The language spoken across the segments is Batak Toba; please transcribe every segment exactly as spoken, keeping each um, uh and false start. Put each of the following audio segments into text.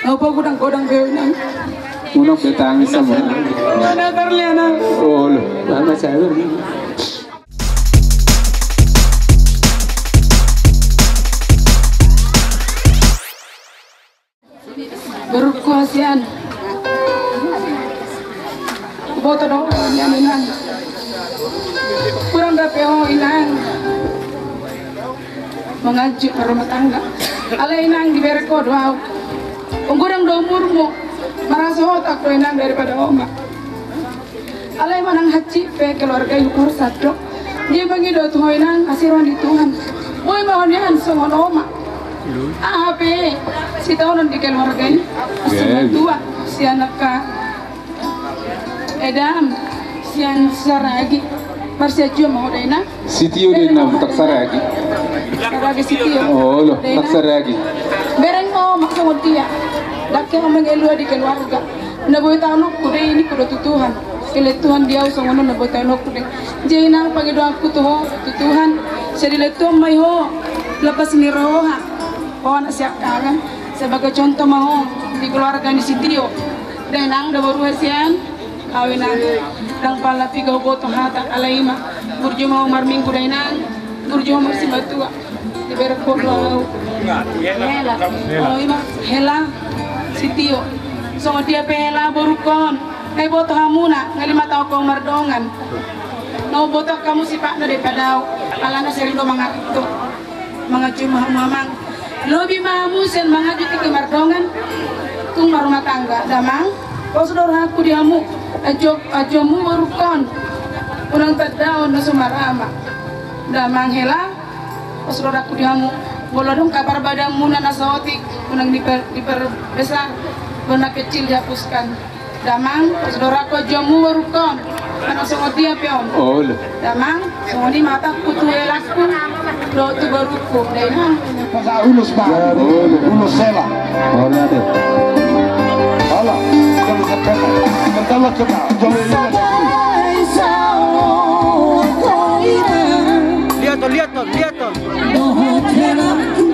Apa godang-godang be, Inang? Unang be tangis sama. Mana terlihat, Nang? Oh, lo, lama saya. Boruku hasian. Boto do, Inang. Kurang dope ho, Inang. Manganju marrumah tangga. Alai, Inang, diberek ho do au. Ung godang do umurmu. Marasa hotak do, Inang, daripada oma. Alai manang hansit pe keluarga i huparsat do. Dia mangido tu ho, Inang, asi roha ni Tuhan. Boi ma ho nian songon oma. Aha pe sitaonon di keluarga i. Asi matua, sian angka edam, sian Saragi. Marsianjuan ma ho, Inang. Sitio do, Inang, tak Saragi. Saragi sitio. Oh, lo, tak Saragi. Bereng ma ho, mak, songon dia. Ndang hea mangalua di keluarga. Na boi taononku do i, ningku do tu Tuhan. Dilehon Tuhan di au songon on, na boi taononku do i. Jadi, Inang, pangidoanku tu ho, tu Tuhan. Sai dilehon Tuhan ma i ho lapas ni roha. Ho anak siangkangan. Sebagai contoh ma ho di keluarga ni sitio. Dai, Inang, da boru hasian. Au, Inang, ndang pala piga huboto hata, alai i ma. Burju ma ho marminggu, dai, Inang. Burju ma ho marsimatua. Diberek ho do au. Hela. Au, i ma. Hela. Sitio. Songon dia pe, Hela, borungkon. Nga diboto hamuna, nga lima taon ho mardongan. Na huboto hamu sipatna daripada au. Alana sering do mangarto. Manganju ma hamu, Amang. Lobi ma hamu sian manganju tingki mardongan. Tung marrumah tangga, damang. Pos do rohangku di hamu. Anju, anjuanmu borungkon. Unang tandaon na so marama. Damang, Hela. Pos do rohangku di hamu. Molo adong kabar badanmuna na saotik, unang diper, diperbesar. Molo na kecil dihapuskan. Damang, pos do rohangku, anjuanmu borungkon. Manang songon dia pe on. Oh, lo. Damang, songon i ma hatangku tu helangku dohot tu borungku. Dai, Inang. Pasahat ulos, Bang. Ulos, Hela. Alah. Kalau sampai, kalau sampai, jauh ini. Lihat, lihat, lihat. Dohot helangku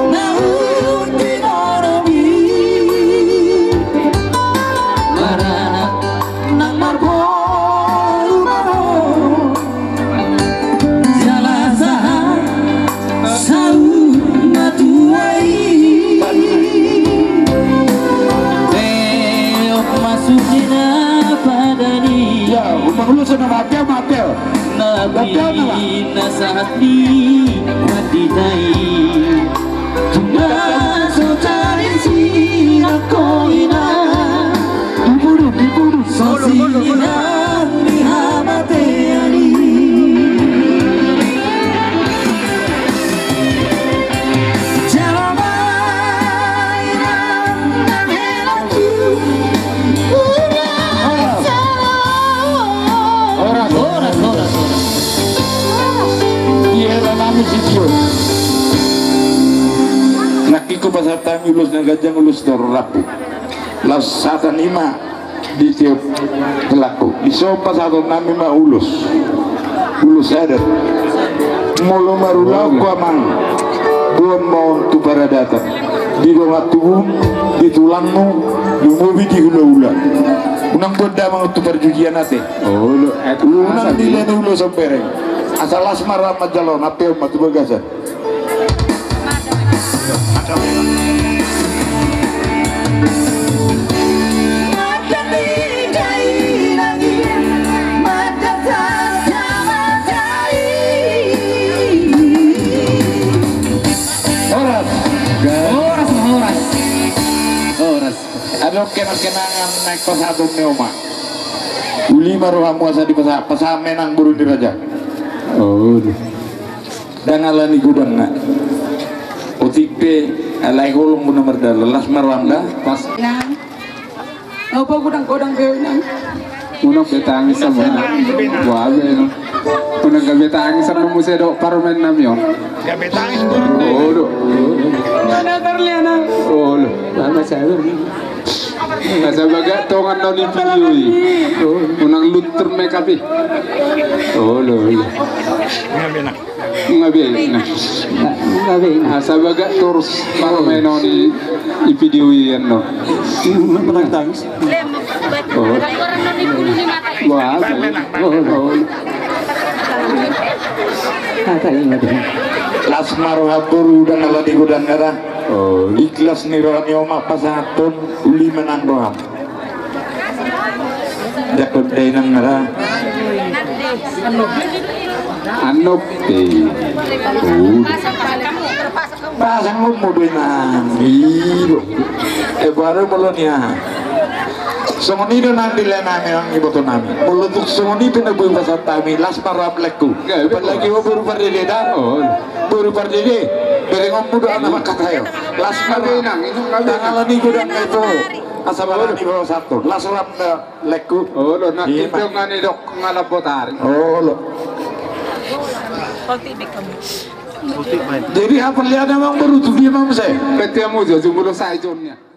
naung di nonomi, maranak nang marboru ma ho, jala sahat saur matua i. Beok ma sude na padan i. Ya, umur lu sudah mati, mati. Nabi na sahat ni pandita i. Tung na so taringot sian ho, Inang. Dibunuh, dibunuh. So sian ni hamatean i. Jala ma, Inang, nang helangku. Horas. Horas, horas, horas. Di hela nami sitio. Nangkin hupasahat hami ulos na ganjang, ulos na rambu. Laos sahat i ma di tiop helangku. Dison pasahaton nami ma ulos. Ulos adat. Molo marulaon ho, Amang, boan ma on tu paradatan. Di dongan tubum, di tulangmu, lumobi di hulahula. Unang boan damang tu parjujian ate. Unang dilehon ulos sombereng. Asa las ma roham manjalo on, ampe on ma tu bagasan. Horas. Horas, horas. Horas. Adong kenang-kenangan naeng pasahaton ni oma. Uli ma rohamu asa dipasahat, pasahat ma, Inang, boru ni raja. Oh. Ndang ala ni godangna. Otik pe, alai holong do na mardalan, las ma roham da. Pas. Nang. Apa godang-godang be, Inang? Unang be tangis sama. Wah, be, Inang. Unang gabe tangis sama muse do parumaen nami on. Gabe tangis. Oh, do. Mana terlihat, Nang? Oh, lo. Lama saya. Masa bagak tongan nau ni piu i. Unang luntur makeup i. Oh, lo, lo. Nga be, Inang. Asa bagak torus parmainan on i, i video i annon. Menang tangis. Oh. Wah, oh, oh. Las ma roham boru, dang ala ni godang, nara. Oh. Ikhlas ni roha ni oma pasahathon uli, menang roham. Jago dainang, nara. Annon pe. Oh. Pasang ummu do, inang. Iyo. Eh, baru molo nian. Songon i do nang di lae nami, nang iboto nami. Molo tung songon i pe na boi pasahat hami, las ma roham, laengku. Apalagi ho boru pardede, da. Oh. Boru pardede. Berengonmu do anak mangkatai ho. Las ma roham. Inang, inang, inang. Dang ala ni godang, na ito. Asa barani pasahathon. Las roham da, laengku. Olo, na. Iya, ito ma. Nga ni dok, nga na botari. Olo. Jadi apa lihat, amang boru, tu dia, amang, saya? Pete amu jo, jumbo do sai jonnya.